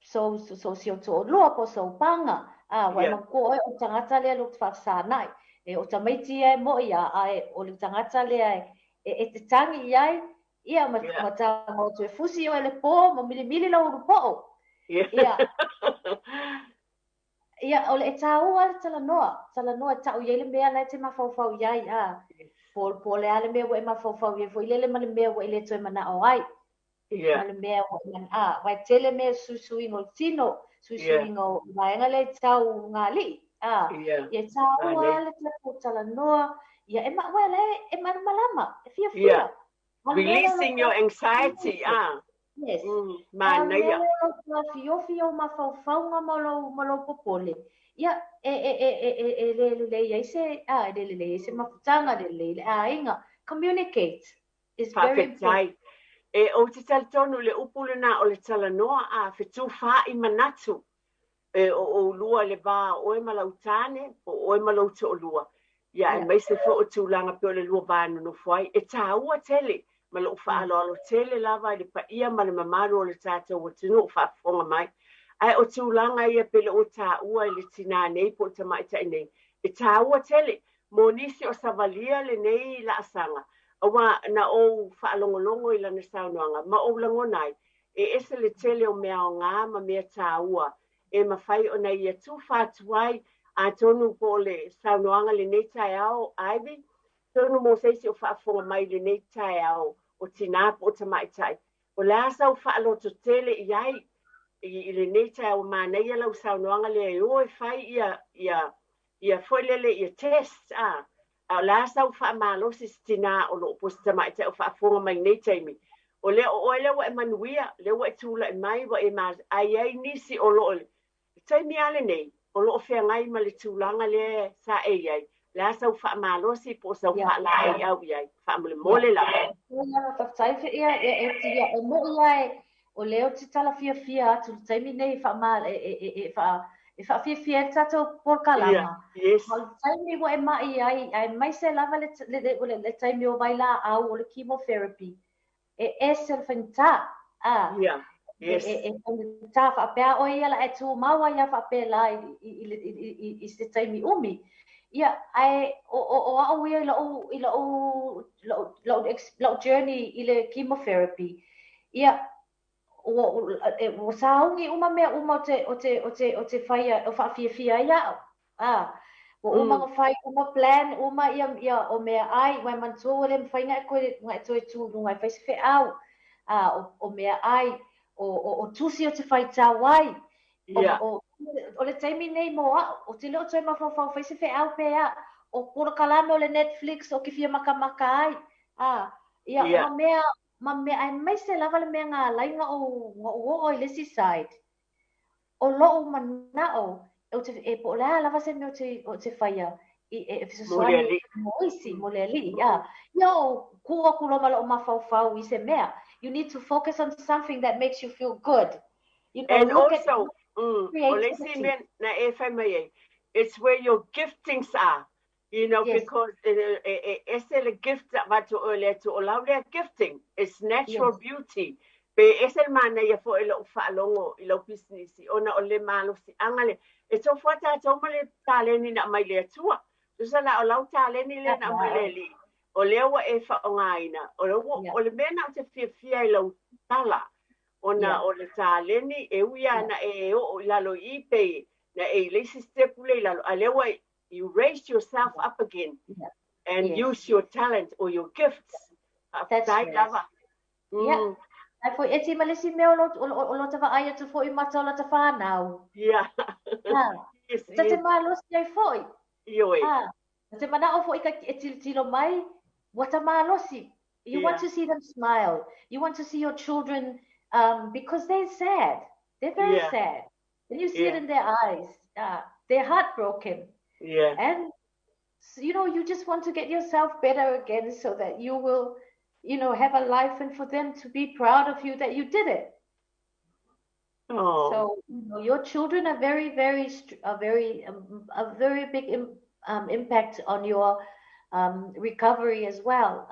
sou sou sio toalua po o sou paga. A, ua e manatua oe o le tagata lea lou te faafesagai. E o tamaiti ia e mo'i a, ae o le tagata lea e, e, e te tagi i ai, ia ma, ma tago atu e fusi oe le pō ma milimili lou ulupo'o. Ia. Ia, o le e tāua le talanoa, talanoa e ta'u i ai le mea la e te mafaufau i ai, a, po, po o le a le mea ua e mafaufau i ai foi lele ma le mea ua e le toe mana'o ai. Ma le mea ua e a, aua e tele mea e suisuiga o le tino, suisuiga o vaega lea i tau galii, a, ia e tāua lava le tatou talanoa, ia e ma, aua la e malamalama, e fiafia. Releasing your anxiety, a. Yes. Manaia. A o le mea lea o lou taofiofi i ou mafaufauga ma lou, ma lou popole, ia, e, e, e, e, e, e le lelei ai se, a, e le lelei ai se mafutaga, le lelei le aiga. Communicate is very important. Faafetai. E, ou te talitonu i le upu lena o le talanoa, a, fetufaai manatu. E, o ʻolua i le va o ʻoe ma lau tāne, po o ʻoe ma lou toalua, ia, aemaise foi o tulaga pei o le lua va nonofo ai. E tāua tele, ma lou faaaloalo tele lava i le paia ma le mamalu o le tatou atunuu o faafofoga mai. Ae o tulaga ia pei o lea ua taua e le tinā nei po o le tamaitai nei, e tāua tele mo nisi o savalia lenei laasaga, aua na ou faalogologo i lana saunoaga ma ou lagona ai, e ese le tele o mea aoga ma mea tāua e mafai ona ia tufa atu ai, atonu po o le saunoaga lenei taeao, Ivy, atonu mo se isi o faafofoga mai i lenei taeao, o tinā po o tamaitai, o le a sau faalototele i ai i lenei taeao, ua manaia lau saunoaga lea e o e fai ia, ia, ia foi lele ia test, a, a o le a sau faamalosi se tinā o lo o po o se tamaitai o faafofoga mai i lenei taimi, o lea o oe lea ua e manuia, lea ua e tulai mai, ua e ma, ae i ai nisi o lo o, le taimi lava lenei, o lo o feagai ma le tulaga lea sa e i ai, o le a sau faamalosi po o sau faalaeiau i ai, faamolemole lava. Ia, faafetai, ia, e, e, e, e mo'i lava e, O lea ou te tala fiafia atu i le taimi nei e faama, e, e, e, e, faa, e faafiafia ai le tatou polokalama. Yeah, yes. O le taimi ua e ma'i ai, aemaise lava le, le, le, le, le taimi o vailaau, o le chemotherapy, e ese le faigata. Ah, Yeah, yes. E, e, e faigata faapea oe ia la e tumau ai lava faapela i, i, i, i, i, i se taimi umi. Ia, ae o, o, o a'u ia i la'u, i la'u, la'u, la'u, la'u journey i le chemotherapy, Ia, ua, ua sauni uma mea uma o te, o te, o te, o te whaia, o whaafiafia ai a'u. A, ua uma na whai, uma plan, uma ia, ia o mea ai, wai manatua ua le mawhai na e koe, na e toe tū i runga e whai se wheau. A, o, o mea ai, o, o, o tusi o te whai tau ai. O, o, o le taimi nei mō a'u, o te le o toe mafaufau whai se wheau pē a, o polokalame o le Netflix o ke fia makamaka ai. A, ia, o mea, ma mea aemaise lava le mea na ala ai na ou na ou oo i le isi side o lo'u mana'o ou te e po o le a lava se mea ou te ou te faia i e fesoasoani mo isi mo le Alii a ia ou kū atu loa ma lo'u mafaufau i se mea. You need to focus on something that makes you feel good, you know. And look at also, o le isi mea na e fai mai ai, it's where your giftings are. You know, because e, e, e ese le gift a avatu e le Atua, o lau lea gifting, it's natural beauty. Pe ese le manaia foi i lou faalogo i lau pisinisi, ona o le malosiaga lea. E tofu lava tatou ma le taleni na aumai le Atua. Tusa la o lau taleni lea na aumai le Alii, o lea ua e faaaogaina. O le, o le mea na ou te fiafia i lau tala, ona o le taleni e ui lava na e oo i lalo i i pe na e i le isi step lea i lalo, a lea ua you raise yourself up again and use your talent or your gifts. Faafetai lava. Ia. Ai foi e ti ma le isi mea o lo, o, o, o lo ta vaai atu foi mata o lata whānau. Ia. Ha. Yes, Ta te malosi ai foi. Ioe. Ha. Ta te manao foi ka e tilotilo mai, ua ta malosi. You want to see them smile. You want to see your children because they're sad. They're very sad. And you see it in their eyes. They're heartbroken. And you just want to get yourself better again so that you will, have a life and for them to be proud of you that you did it. Oh. So, your children are very, very, a very, a very big impact on your recovery as well.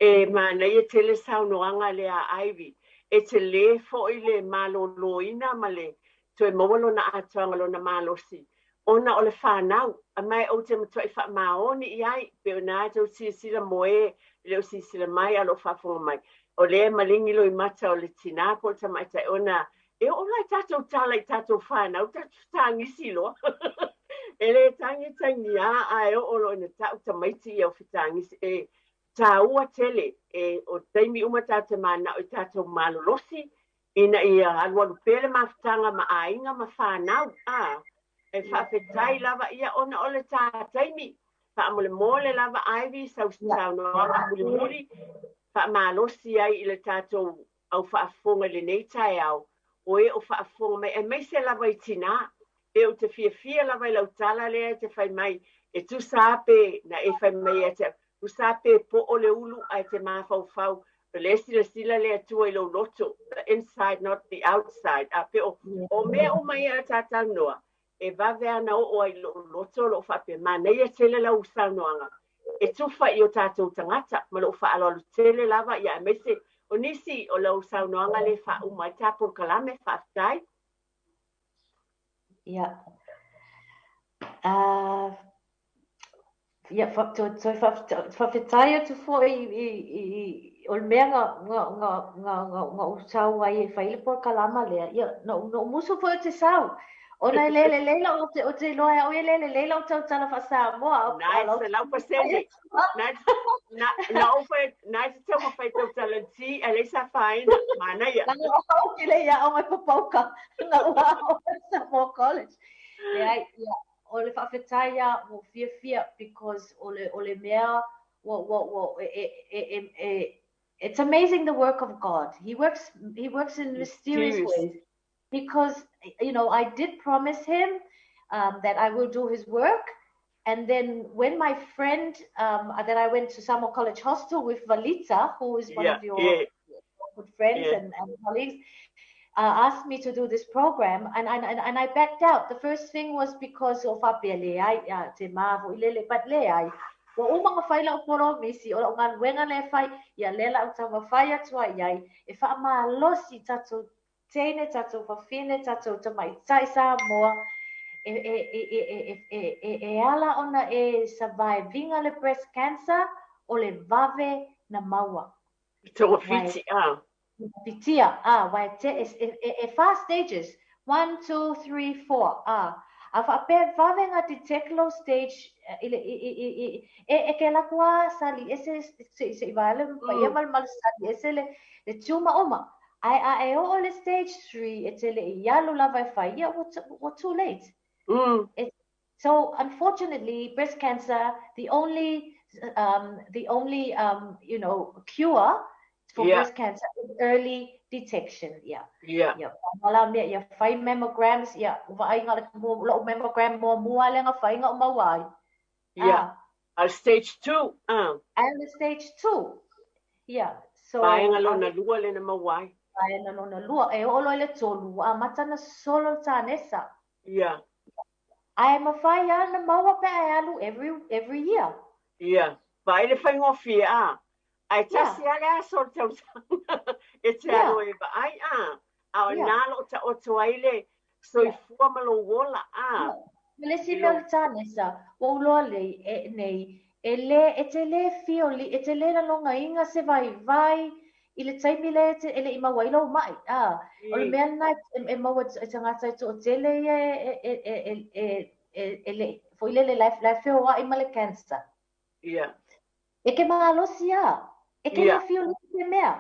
E manaia tele saunoaga lea a Ivy. E telē foi le malōlōina ma le toe maua lona atoaga lona malosi ona o le fanau. A ma e ou te matuai faamaoni i ai, pe o na tou silasila mo e le o silasila mai a o lo o faafofoga mai. O lea e maligi loimata o le tinā po o le tamaitai ona e oo la i tatou tala i tatou fanau, tatou fetagisi loa. E le tagi tagiā ae oo loa ina tau tamaiti ia o fetagisi. E taua tele e o taimi uma tatou te mananao i tatou malolosi ina ia alualu pea le mafutaga ma aiga ma fanau. A e faafetai lava ia ona o le ta taimi. Faamolemole lava Ivy sau saunoaga mulimuli faamalosi ai i le tatou au faafofoga i lenei taeao o e o faafofoga mai aemaise lava i tinā. E ou te fiafia lava i lau tala lea e te fai mai e tusa lava pe na e fai mai ia te au, tusa lava pe po'o le ulu ae te mafaufau o lea e silasila le Atua i lou loto, the inside not the outside. A pe o mea uma ia a ta talanoa e vave ana oo ai i lou loto o loo faapea manaia tele lau saunoaga e tufa i o tatou tagata ma lou faaaloalo tele lava ia aemaise o nisi o lau saunoaga lea e faauma ai ta polokalame. Faafetai. Ia. Ia, toe faafetai atu foi i o le mea na ou sau ai e fai le polokalama lea, ia, na ou musu foi ou te sau. Ona e le lelei lau, ou te iloa e au e le lelei lau tautala faa-Samoa. Na e 100%. Na ou fai, na e te taumafai tautala ti, a leai sa afaina. Manaia. Na ou te le aoga i Papauka, na ou aoga i Samoa College. Leai, ia, o le faafetai lava ua ou fiafia because o le mea ua e, it's amazing, the work of God. He works in mysterious ways because I did promise him that I will do his work. And then when my friend that I went to Samoa College Hostel with, Valita, who is one of your good friends and colleagues, asked me to do this program, and I backed out. The first thing was because o faapea leai, te ma foi lele, but leai. Ua uma ona fai lau polomisi, o lau galuega le fai, ia lea lau taumafai atu ai ai, e faamalosi tatou teine, tatou fafine, tatou tamaitai Samoa, e ala ona e survive le breast cancer, o le vave na maua. Togafiti, ah. Fitia, ah, wai te, e four stages. One, two, three, four. Ah, a faapea vave nga detect low stage i le i e ke la kua sali ese se i vale pa ia mal mal sali ese le tuma uma. Ai a e o le stage 3 e te le i alu lava e fai ia ua too late. So unfortunately, breast cancer, the only cure for breast cancer is early detection. Yeah. Yeah. Wala mea ia fai mammograms, ia vaai nga le mo lo mammogram mo mua le nga fai nga o mauai. Ah. A stage 2. Ah. And the stage 2. Yeah. So Vaega lona lua le na maua ai. Vaega lona lua e oo loa i le tolu ua amata na solo le tanesa. Ae mafai lava na maua pe a e alu every year. Yeah. Vaai le faigofie a. Ae tasi lava le aso o le tausaga e te alu ai vaai a. A o nā lo taoto ai le Soifua ma lou ola, a. Ma le isi mea o le kanesa, ua ou iloa lei, e, nei, e lē, e te lē feel, e te lē lalogaina se vaivai i le taimi lea e, te, e le'i maua ai lou ma'i. A, o le mea lena e, e maua e tagata e to'atele ia e, e, e, e, e, e, e le'i, foi lele la e, la e feoa'i ma le cancer. E ke malosi a. E ke le feel se mea.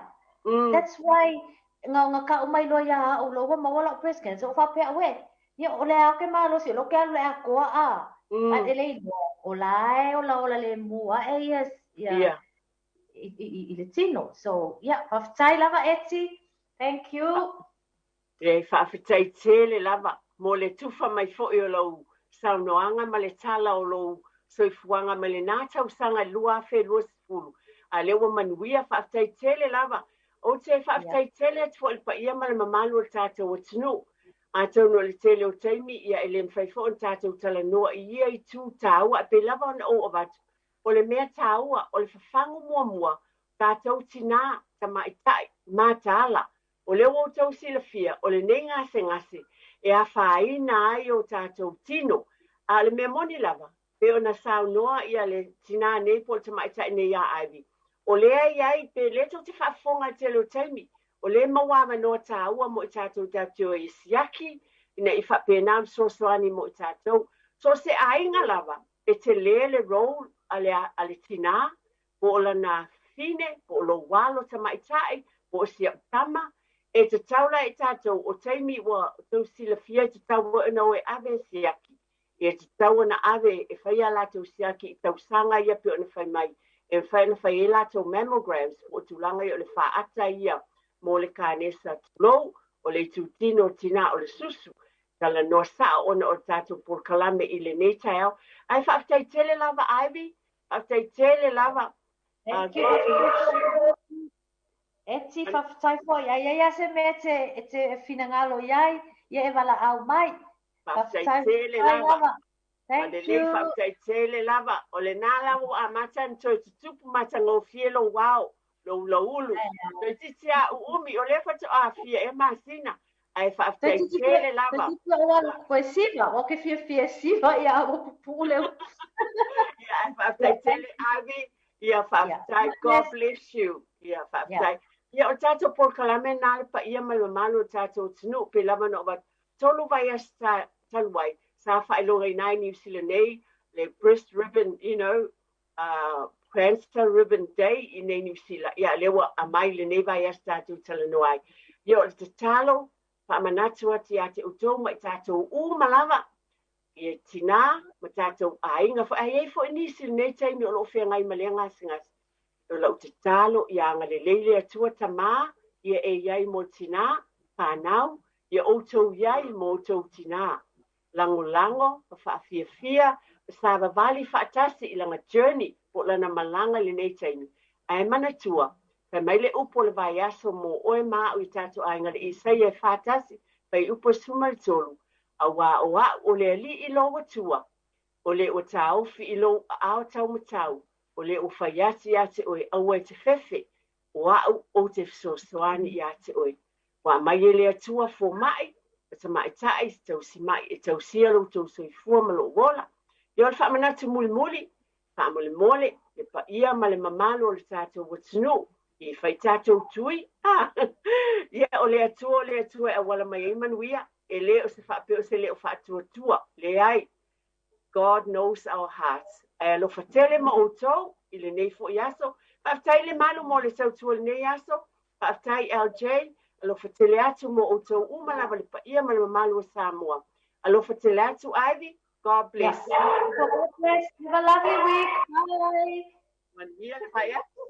That's why nga nga ka'u mai loa iā a'u loa ua maua la'u breast cancer ua faapea a'u e ia o le a ke malosi o lea ou ke alu i le atoa a. Ae e le iloa o la e olaola lemu a'e ia ia i, i, i le tino. So, yeah, faafetai lava Eti. Thank you. E faafetai tele lava mo le tufa mai foi o lou saunoaga ma le tala o lou soifuaga mai lenā tausaga i le 2020, a lea ua manuia. Faafetai tele lava. Ou te faafetai tele atu foi i le paia ma le mamalu o le tatou atunuu. Atonu o le tele o taimi, ia e le mafai foi ona tatou talanoa i ia itu taua, ae pei lava ona ou avatu, o le mea taua, o le fafagu muamua, tatou tinā, tamaitai, mataala. O lea ua outou silafia, o lenei gasegase e afaina ai o tatou tino. A o le mea moni lava, pei ona saunoa ia le tinā nei po o le tamaitai nei ia Ivy, o lea e i ai, pe lea tou te faafofoga i le tele o taimi, o lea e maua avanoa taua mo i tatou tatou te o ai e siaki, ina ia faapena ona fesoasoani mo i tatou. So o se aiga lava, e tele le role a le, a le tinā, po o lana fafine, po o lou alo tamaitai, po o si au tama, e tatau la i tatou, o taimi ua outou silafia e tatau foi ona o e ave e siaki, e tatau ona ave e fai a latou siaki i tausaga ia pei ona fai mai, e mafai ona fai ai latou mammograms, po o tulaga ia o le faata ia mo le kanesa, tulou, o le itutino o tinā o le susu. Talanoa sa'o ona o le tatou polokalame i lenei taeao. Ae faafetai tele lava Ivy, faafetai tele lava. Thank you. Eti, faafetai foi. Ai ai a se mea e te finagalo i ai, ia e valaau mai. Faafetai tele lava. Thank you. Faafetai tele lava. O lenā lava ua amata ona toe tutupu matagofie lou ao, lou loulu. Toeitiiti a uumi, o lea faatoa fia ea masina. Ae faafetai tele lava. Toeitiiti ou alu koe siva, ua ke fiafia e siva ia a ua pupuu le upu. Ia, ae faafetai tele Ivy. Ia, faafetai. God bless you. Ia, faafetai. Ia, o le tatou polokalame lenā le paia ma le mamalu o le tatou atunuu, pei lava ona ou avatu 3 vaiaso talu ai, sa faailogaina ai Niu Sila nei le breast ribbon, you know, Cancer Ribbon Day i nei Niu Sila. Ia, lea ua aumai lenei vaiaso tatou talanoa ai. Ia, o le tatalo, faamanatu atu ia te outou ma i tatou uma lava, ia tinā ma tatou aiga foi. Ae i ai foi nisi i lenei taimi o lo o feagai ma lea gasegase. O lau tatalo, ia agalelei le Atua Tama, ia e i ai mo le tinā, fanau, ia outou i ai mo outou tinā. Lagolago ma faafiafia ma savavali faatasi i lana journey po o lana malaga i lenei taimi. Ae manatua, fai mai le upu o le vaiaso mo oe ma a'u i tatou aiga le Isaia e 41, fuaiupu e 13, Auā o a'u o le Alii lou Atua, o le ua taofi i lou aao taumatau, o le ua fai atu iā te oe aua e te fefe, o a'u ou te fesoasoani iā te oe. Ua aumai e le Atua foma'i ma tamaitai se tausima'i e tausia lo outou soifua ma lou ola. Ia o le faamanatu mulimuli, faamolemole le paia ma le mamalu o le tatou atunuu i fai tatou tui. Ia o le Atua o le Atua e auala mai ai manuia, e le o se faapea o se leo faatuatua, leai. God knows our hearts. Ae alofa tele ma outou i lenei foi aso. Faafetai le malu mo le tautua i lenei aso. Faafetai LJ. Alofa tele atu mo outou uma lava le paia ma le mamalu o Samoa. Alofa tele atu Ivy. God bless. Yeah. God bless. Have a lovely week. Bye. Manuia le vaiaso.